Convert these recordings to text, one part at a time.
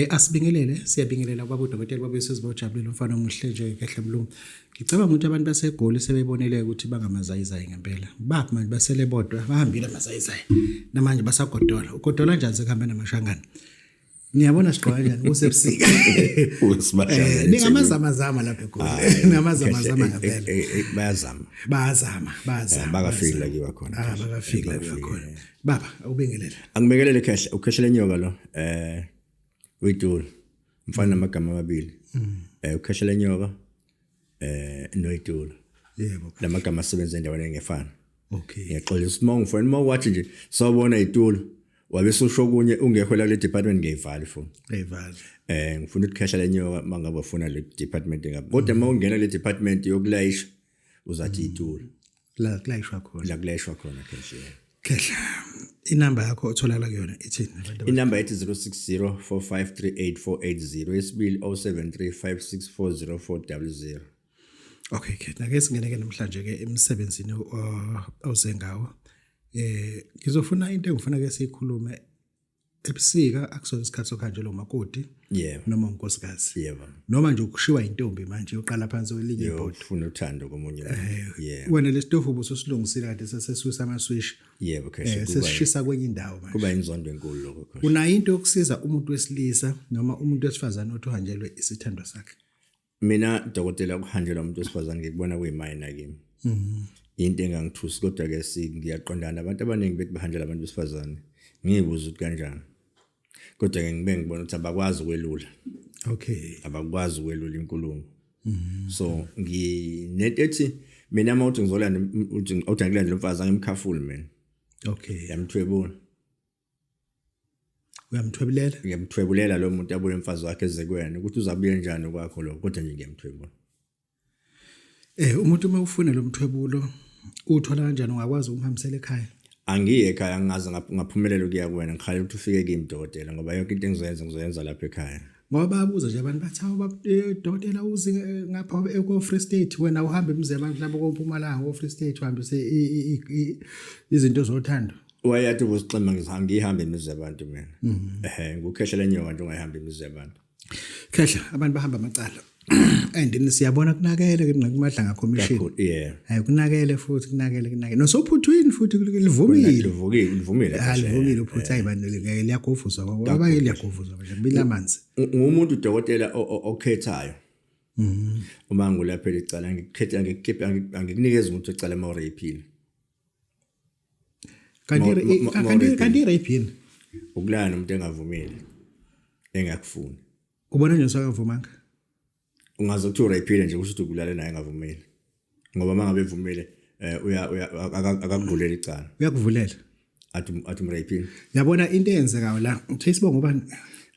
Asibingelele, siyabingelela kwabo dokotela babuye sezibojabulile umfana omuhle nje kehle mlungu. Ngicabanga ukuthi abantu baseGoli sebebonile ukuthi bangamazayizayi ngempela. Baphi manje basele bodwa, bahambile amazayizayi. Namanje basagodola. Ugodola kanjani sekuhambe namashangana? Niyabona sigqoka kanjani kusebusika. Ningamazamazama lapha eGoli. Ningamazamazama ngempela. Bayazama. Bayazama, bayazama. Bakafiki la kiwa khona. Ah, bakafiki la kiwa khona. Baba, awubingelele. Angibingelele Khehla, uKhehla lenyoka lo. Uyidula. Mfana namagama amabili. UKhehla lenyoka noyidula. Yebo. Lamagama asebenza endaweni engefani. Okay. Ngiyaxolisa uma ungifona uma wathi nje sawubona itulo wabe susho kunye ungekho la kule department ngiyayivala ifoni. Ngiyayivala. Ngifuna ukuthi Khehla lenyoka mangabe ufuna le department ngabe. Kodwa uma ungena le department yokulayisha uzathi itulo. La kulayishwa khona. La kulayishwa khona Khehla. Khehla, inamba yakho otholakala kuyona ithini? Inamba ethi 0604538480 yesibili 0735640400. Okay, Khehla, ake singene ke namhlanje ke emsebenzini oze ngawo. Ngizofuna into engifuna ke siyikhulume ebusika, akusona isikhathi sokuhanjelwa umakoti yebo noma unkosikazi. Yebo. Noma nje ukushiwa intombi manje uqala phansi kwelinye ibhodo. Ufuna uthando komunye. Yebo. Wena lesitofu ubusosilungisile kade sesisusa ama-switch. Yebo Khehla. Sesishisa kwenye indawo manje. Kuba inzondo enkulu lokho Khehla. Unayo into yokusiza umuntu wesilisa noma umuntu wesifazane othi uhanjelwe isithandwa sakhe? Mina dokotela, ukuhanjelwa umuntu wesifazane ngikubona kuyimayina kimi. Into engangithusi kodwa ke ngiyaqondana abantu abaningi bethi bahanjelwa abantu besifazane. Ngiyibuza ukuthi kanjani. Kodwa ke ngibe ngibona ukuthi abakwazi ukwelula. Okay. Abakwazi ukwelula inkulumo. So nginento ethi mina uma uthi ngizolanda uthi uthi angilande umfazi angimkhafuli mina. Okay. Ngiyamthwebula. Uyamthwebulela? Ngiyamthwebulela lo muntu abuye umfazi wakhe eze kuwena ukuthi uzabuye njani kwakho lo kodwa nje ngiyamthwebula. Umuntu uma ufuna lo mthwebulo uthola kanjani, ungakwazi ukumhambisela ekhaya? Angiye ekhaya, ngingaze ngaphumelela ukuya kuwena, ngikhalela ukuthi ufike kimi dokotela ngoba yonke into engizoyenza ngizoyenza lapha ekhaya. Ngoba bayabuza nje abantu bathi hawu dokotela uzi ngapha ko Free State, wena uhamba imizi yabantu lapho koMpumalanga ko Free State uhambise izinto zothando. Wayathi ubusixima ngihamba imizi yabantu mina. Ngukhehla lenyoka nje ungayihamba imizi yabantu. Khehla, abantu bahamba amacala. And siyabona kunakele ke kuMadlanga Commission. Yeah. Hayi kunakele futhi kunakele kunakele. Nosophuthwini futhi livumile. Livukile, livumile. Hayi livumile uphuthu hayi bantu ngeke liyaguvuzwa ngoba liyaguvuzwa nje kubila amanzi. Ngumuntu dokotela okhethayo. Uma ngulaphela icala ngikhetha ngikukhipha angikunikeza umuntu ocala uma urape. Kanti rape yini? Ukulala nomuntu engavumile. Engakufuni. Ubona nje usakavumanga. Ungaze kuthi urape nje kusho ukuthi ukulala naye engavumile. Ngoba mangabe evumile uya akakuvulela icala. Uyakuvulela. Athi umrape. Yabona into eyenzekayo la, uthe isibongo ubani?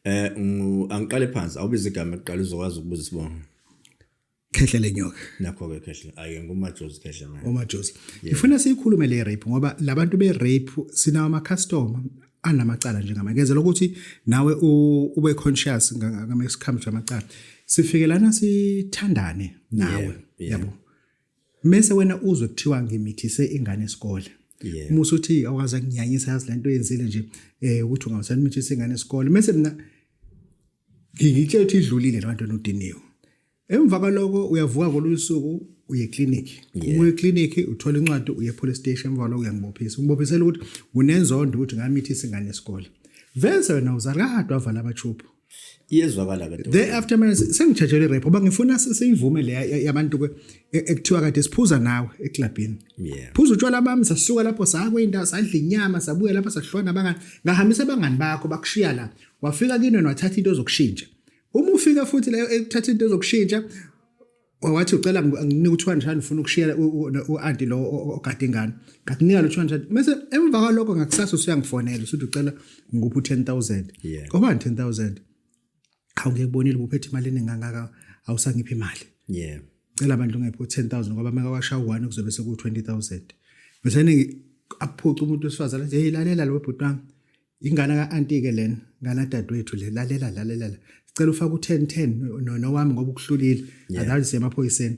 Angiqale phansi, awubize igama kuqala uzokwazi ukubuza isibongo. Khehla lenyoka. Nakho ke Khehla, ayi nguMajozi Khehla manje. UMajozi. Ngifuna siyikhulume le rape ngoba labantu be rape sinawo ama customer anamacala njengamanje. Ngenzela ukuthi nawe ube conscious ngamesikhambi amacala. Sifike lana sithandane nawe, yabo. Mese wena uzwe kuthiwa ngimithise ingane esikole. Musa uthi awaza kunyanyisa yazi lento oyenzile nje ukuthi ungasanimithisa ingane esikole. Mese mina ngingitshela ukuthi idlulile lento nodiniwe. Emva kwaloko uyavuka ngolunye usuku uye clinic. Uma uye clinic uthola incwadi uye police station, emva kwaloko uyangibophisa. Ungibophisela ukuthi unenzondo ukuthi ngamithisa ingane esikole. Vese wena uzalakade wavala abathuphu. Iyezwakala ke. Thereafter mina sengitshajele rape ngoba ngifuna siyivume le yabantu ke ekuthiwa kade siphuza nawe eklabhini. Phuza utshwala bami, sasuka lapho saya kwindawo sadla inyama, sabuya lapho sahlwana abangani. Ngahambisa abangani bakho bakushiya la. Wafika kini wena wathatha into zokushintsha. Uma ufika futhi leyo ekuthatha into zokushintsha wathi ucela nginike u200 ufuna ukushiya u-anti lo ogada ingane. Ngakunika lo 200 bese emva kwalokho ngakusasa usuyangifonela usuthi ucela ngikuphi u10000. Ngoba 10000 hawu ngikubonile ubuphethe imali eningi kangaka awusangiphi imali. Cela abantu ungephi u10000 ngoba meka washa u1 kuzobe seku 20000. Bese aphuca umuntu wesifazane athi hey lalela lo bhuti wami. Ingane ka-anti ke lena, ingane dadewethu le, lalela lalela la. Sicela ufake u10 10 nowami ngoba ukuhlulile. Otherwise siya emaphoyiseni.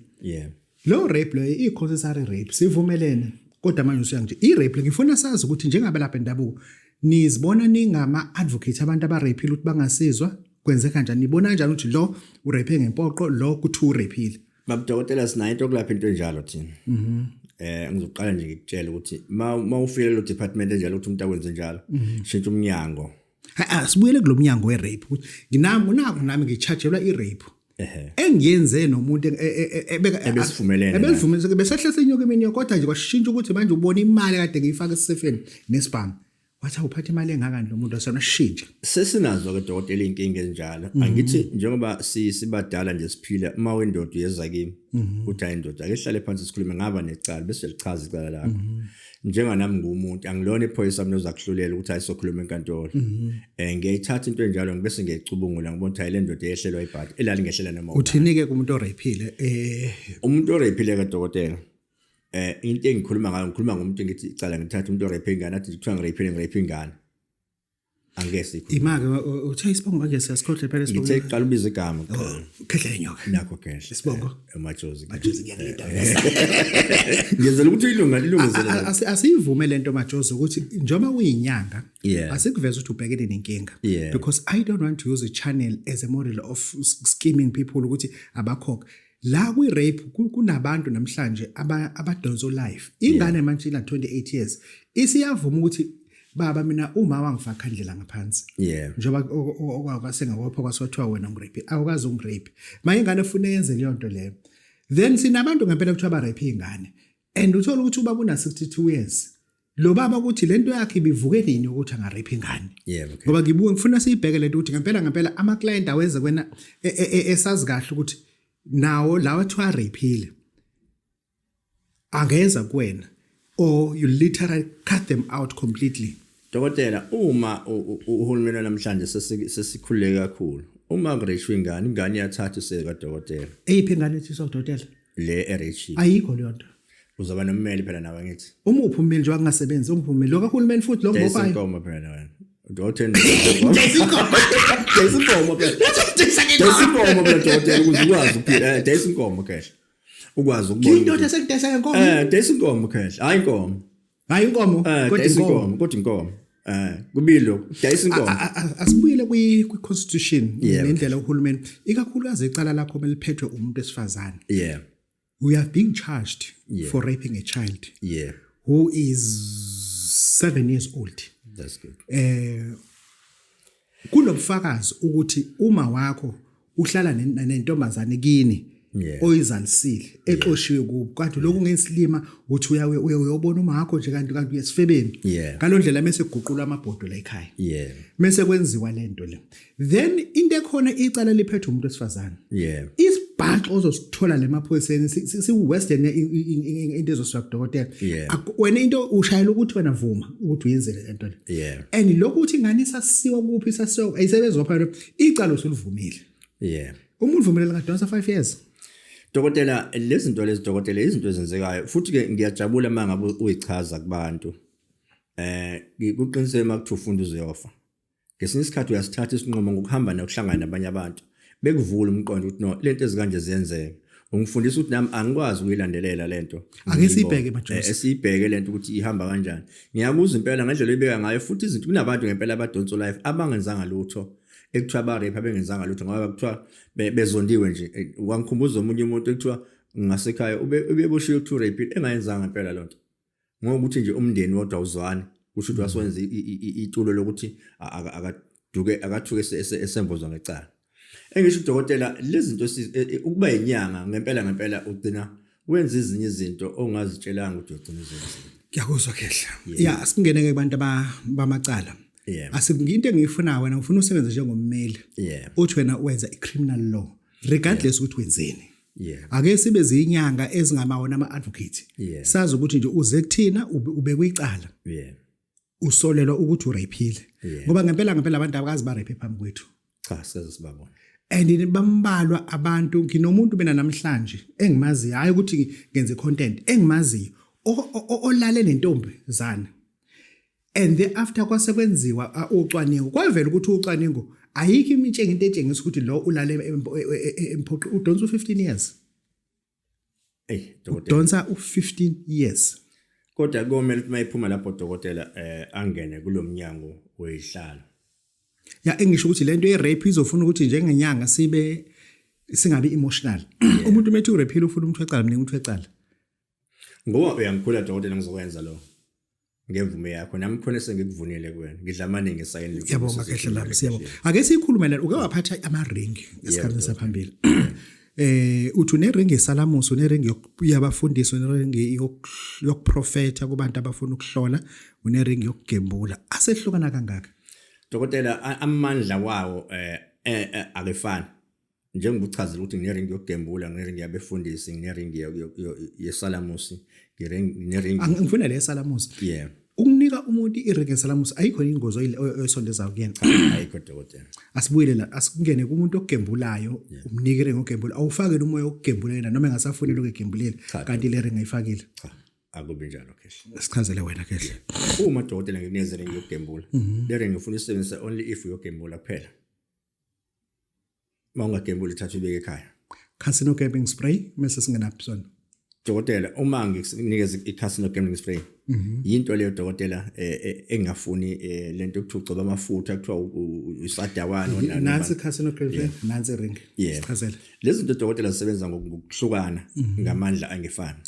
Lo rape lo i-compulsory rape sivumelene kodwa manje usuyangitshe i-rape ngifuna sazi ukuthi njengabelaphi bendabuko nizibona ningama advocate abantu abarapile ukuthi bangasizwa. Kwenze kanjani? Nibona kanjani ukuthi lo urape ngempoqo, lo kuthi urapile? Baba dokotela, sinayo into yokulapha into enjalo thina. Ngizoqala nje ngikutshela ukuthi ma ufike lo department enjalo ukuthi umuntu akwenze njalo, shintsha umnyango. Ha, sibuyele kulomnyango we-rape ukuthi nginami naku nami ngi-chargelwa i-rape engiyenze nomuntu Ebesivumelene. Ebesivumelene, besehle senyuka imini, kodwa nje kwashintsha ukuthi manje ubona imali kade ngiyifaka esisefeni nesibhamu, wathi awuphatha imali engakani lo muntu wasona shintsha. Sesinazo ke dokotela inkinga ezinjalo. Angithi njengoba sibadala nje siphila, uma wendoda uyeza kimi uthi, "Hayi indoda, ake sihlale phansi sikhulume, ngaba necala," bese lichaza icala lakho. Njenganami ngumuntu, angilona iphoyisa mina ozakuhlulela ukuthi ayisokhuluma enkantolo. Ngiyayithatha into enjalo ngibese ngiyayicubungula, ngibona ukuthi hayi, le ndoda yehlelwa ibhadi elalingehlela noma ubani. Uthini-ke kumuntu oraphile? Umuntu oraphile ke dokotela, into engikhuluma ngayo, ngikhuluma ngomuntu engithi icala ngithatha umuntu orape ingane, athi kuthiwa ngiraphile, ngirape ingane, angeke sikhulume. Ima-ke, uthe isibongo manje siyasikhohle phela isibongo. Ngithe qala ubiza igama kuqala. Khehla inyoka. Nakho khehle. Isibongo? Emajozi. Majozi, ngiyakulinda. Ngiyenzela ukuthi uyilunga ilungizele. Asiyivume lento Majozi, ukuthi njengoba uyinyanga, asikuveze ukuthi ubhekene nenkinga, because I don't want to use a channel as a model of scheming people ukuthi abakhokhe la kwi-rape. Kunabantu namhlanje abadonsa life ingane manje ina 28 years isiyavuma ukuthi, "Baba, mina uma wangifaka khandlela ngaphansi." Njengoba okwasengawopha kwasothiwa wena ngirape, awukazi ungirape, ma ingane efuna yenze leyo nto leyo. Then sinabantu ngempela kuthiwa ba-rape ingane and uthola ukuthi ubaba una 62 years lo baba, ukuthi lento yakhe ibivuke nini ukuthi angarape ingane. Ngoba ngibuke ngifuna siyibheke lento ukuthi ngempela ngempela ama client aweze kwena esazi kahle ukuthi nawo lawa athiwa rapeile angeza kuwena, or you literally cut them out completely? Dokotela, uma uhulumeni namhlanje sesikhululeke kakhulu, uma kureyishwa ingane, ingane iyathatha iseke kadokotela. Eyiphi ingane ethiswa kudokotela? Le ereyishiwe. Ayikho leyo nto. Uzaba nommeli phela nawe, ngithi. Umuphi ummeli nje wakungasebenzi? Umuphi ummeli lo kahulumeni futhi lo Dayisa ngibophayo? Inkomo phela wena. Dokotela, dayisa inkomo. Dayisa inkomo phela. Dayisa inkomo phela dokotela ukuze ukwazi ukuphila. Dayisa inkomo kehle. Ukwazi ukubona. Indoda sekudayisa ngenkomo? Dayisa inkomo kehle. Hayi inkomo. Hayi inkomo. Kodwa dayisa inkomo. Inkomo, kodwa inkomo. Kubili lokho. Dayisa inkomo. Asibuyele kwi constitution nendlela uhulumeni, ikakhulukazi icala lakho meliphethwe umuntu wesifazane. We are being charged for raping a child who is 7 years old. That's good. Kunobufakazi ukuthi uma wakho uhlala nentombazane kini oyizalisile exoshiwe kubo, kanti lokhu ngesilima uthi uyawe uyobona uma wakho nje, kanti uyesifebeni. Ngalondlela mase kuguqulwa amabhodo la ekhaya, mase kwenziwa lento le, then into ekhona, icala liphethe umuntu wesifazane, isibhaxo ozosithola lemaphoyiseni si-western, into ezosiwa kudokotela. Wena into ushayela ukuthi wena vuma ukuthi uyenzele lento le, and lokhu ukuthi ingane isasiwa kuphi, isasiwa ayisebenzi ngoba icala usulivumile. Uma ulivumile lingadonsa 5 years. Dokotela, lezi zinto lezi dokotela, izinto ezenzekayo, futhi ke ngiyajabula uma ngabe uyichaza kubantu. Kuqiniseke uma kuthi ufunda uzoyofa. Ngesinye isikhathi uyasithatha isinqumo ngokuhamba nokuhlangana nabanye abantu. Bekuvula umqondo ukuthi no, lento ezikanje ziyenzeka. Ungifundisa ukuthi nami angikwazi ukuyilandelela lento. Ake siyibheke, Majozi. Esiyibheke lento ukuthi ihamba kanjani. Ngiyakuzwa impela ngendlela oyibeka ngayo, futhi izinto kunabantu ngempela abadonsa life abangenzanga lutho, ekuthiwa ba-rape abengenzanga lutho ngoba kuthiwa bezondiwe nje. Wangikhumbuza omunye umuntu ekuthiwa ngasekhaya ubeboshiwe, kuthiwa rape, engayenzanga ngempela lonto, ngokuthi nje umndeni wodwa uzwani, kusho ukuthi wasewenza itulo lokuthi akaduke akathuke esembozwa ngecala. Engisho udokotela, lezi zinto ukuba inyanga ngempela ngempela ugcina wenza ezinye izinto ongazitshelanga ukuthi uyogcina uzenzile. Ngiyakuzwa khehla. Ya, asingene ke kubantu bamacala. Into engiyifunayo, wena ufuna usebenze njengommeli. Uthi wena wenza i-criminal law regardless ukuthi wenzeni. Ake sibe zinyanga ezingamawona ama-advocate. Sazi ukuthi nje uze kuthina ubekwe icala. Usolelwa ukuthi uraphile. Ngoba ngempela ngempela abantu abakazi ba-rape phambi kwethu. Cha, seze sibabona. And bambalwa abantu. Nginomuntu mina namhlanje engimaziyo, hayi ukuthi ngenze content, engimaziyo olale nentombi zana, and thereafter kwase kwenziwa ucwaningo, kwavela ukuthi ucwaningo ayikho imitshenge into etshengisa ukuthi lo ulale emphoqo, udonsa u15 years. Ey dokotela. Udonsa u15 years. Kodwa komele ukuthi mayiphuma lapho dokotela, angene kulomnyango weyihlalo. Ya, engisho ukuthi lento ye rape izofuna ukuthi njengenyanga sibe singabi emotional. Umuntu methi urephile ufuna umuntu wecala, mningi umuntu wecala. Ngoba uyangikhula dokotela, ngizokwenza lo ngemvume yakho, nami khona sengikuvunile kuwena, ngidla amaningi esayini. Siyabonga kehle lami, siyabonga. Ake siyikhulume la, uke waphatha ama-ring esikhathini saphambili. Uthi une-ring yesalamusi, une-ring yabafundisi, une-ring yokuprofetha kubantu abafuna ukuhlola, une-ring yokugembula. Asehlukana kangaka? Dokotela, amandla wawo akefani. Njengoba uchazile ukuthi nginering yokugembula, nginering yabefundisi, nginering yesalamusi, nginering Ngifuna le yesalamusi. Yeah. Ukunika umuntu iring yesalamusi, ayikho ingozi oyisondezayo kuyena? Ayikho, dokotela. Asibuyele la, asikungene kumuntu ogembulayo, umnike iring ogembula, awufakele umoya wokugembula yena noma engasafuni lokho egembulile, kanti le ring ayifakile? Cha, akubi njalo, Khehle. Sichazele wena, Khehle. Uma, dokotela, ngikunikeza ring yokugembula, le ring ngifuna usebenzise only if uyogembula kuphela. Uma ungagembuli, ithatha ubeke ekhaya. Casino gambling spray, mase singenaphi sona? Dokotela, uma ngikunikeza i-casino gambling spray, yinto leyo, dokotela, engafuni lento yokuthiwa ugcoba amafutha, kuthiwa usadawane. Nansi casino gambling, nansi ring. Sichazele. Lezi zinto, dokotela, zisebenza ngokuhlukana ngamandla angefani.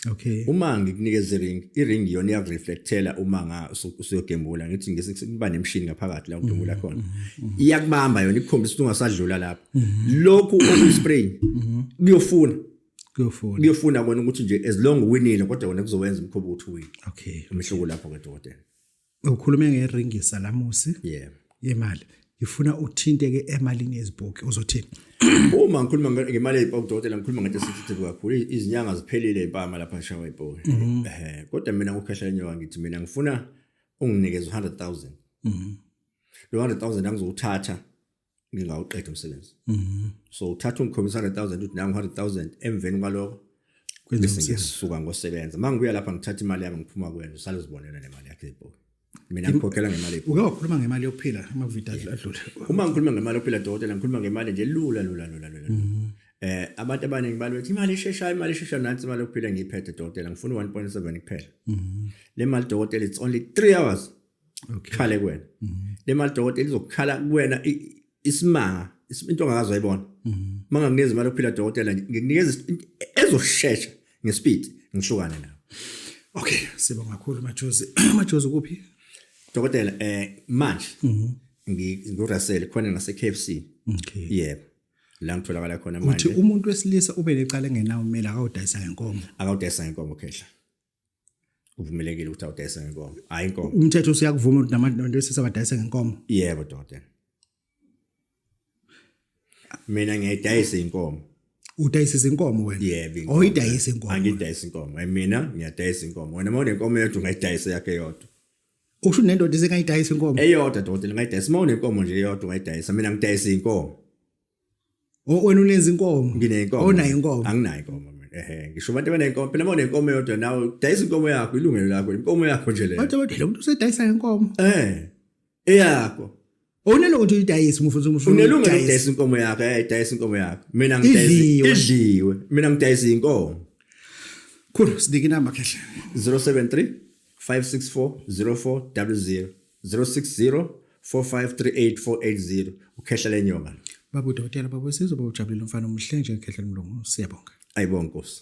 Uma ngikunikeza i-ring, i-ring yona iyakureflectela uma nga usuyogembula, ngithi ngisiba nemshini ngaphakathi la ugembula khona, iyakubamba yona, ikukhombisa ukuthi ungasadlula lapho. Lokhu okuyi-spray kuyofuna Kuyofuna. Kuyofuna kona ukuthi nje as long uwinile, kodwa wona kuzowenza umkhuba ukuthi uwine. Umehluko lapho ke, dokotela. Ukhulume ngering yesalamusi yemali, ngifuna uthinte ke emalini yezibhoki, uzothini? Uma ngikhuluma ngemali yezipoki, dokotela, ngikhuluma ngento esensitive kakhulu. Izinyanga ziphelile impama lapha nishawa ipoki, kodwa mina ngokhehla lenyoka ngithi mina ngifuna unginikeze u-100,000. Lo 100,000 angizowuthatha ngingawuqeda umsebenzi. So uthatha ungikhombisa 100,000, uthi nangu 100,000, emveni kwalokho Kwenza bese umsebenzi. Ngiyasuka ngosebenza. Uma ngibuya lapha, ngithatha imali yami, ngiphuma kuwena, usale uzibonela nemali yakho yezipoki. Mina ngikhokhela ngemali yezipoki. Uke wakhuluma ngemali yokuphila amavidiyo adlule. Uma ngikhuluma ngemali yokuphila, dokotela, ngikhuluma ngemali nje lula lula lula lula. Abantu abaningi bathi imali esheshayo, imali esheshayo. Nansi imali yokuphila ngiyiphethe, dokotela, ngifuna u-1.7 kuphela. Le mali, dokotela, it's only 3 hours khale kuwena. Le mali, dokotela, izokukhala kuwena isimanga, into ongakaze wayibona. Uma ngakunikeza imali yokuphila, dokotela, ngikunikeza into ezoshesha ngespeed, ngihlukane nawe. Okay, sibonga kakhulu, Majozi. Majozi kuphi? Dokotela, manje ngirussell khona ngase KFC. Yebo, la ngitholakala khona Uthi manje. Umuntu wesilisa ube necala engenawo umeli, akawudayisa ngenkomo? Akawudayisa ngenkomo, khehla. Uvumelekile ukuthi awudayisa ngenkomo, hayi inkomo. Umthetho usuyakuvuma ukuthi nabantu wesilisa badayise ngenkomo? Yebo, dokotela, mina ngiyayidayisa inkomo. Udayisa izinkomo wena? Yebo, inkomo. Oyidayisa inkomo? Angidayisa inkomo. Mina ngiyadayisa inkomo. Wena uma unenkomo eyodwa, ungayidayisa yakho eyodwa. Usho nendoda isengayidayisa inkomo? Eyodwa, dokotela, ungayidayisa. Uma unenkomo nje eyodwa, ungayidayisa. Mina ngidayisa inkomo. O, wena unenza inkomo? Nginenkomo. Onayo inkomo? Anginayo inkomo mina. Ehe, ngisho abantu abanenkomo phela. Uma unenkomo eyodwa nawe, dayisa inkomo yakho, ilungelo lakho, inkomo yakho nje leyo. Bathi lo muntu usedayisa ngenkomo. Eyakho. Unelo ukuthi uyidayise uma ufuna ufuna Unelungelo ukudayisa. lokudayisa inkomo yakho. Dayisa inkomo yakho. Mina ngidayisa Idliwe. Idliwe. Mina ngidayisa inkomo. Khulu, sinike inamba, khehle. 073 564 0400, 060 4538 480, ukhehla lenyoka. Baba udokotela, baba wesizwe, baba ujabulile, umfana omuhle nje, khehle mlungu, siyabonga. Ayibonga, Nkosi.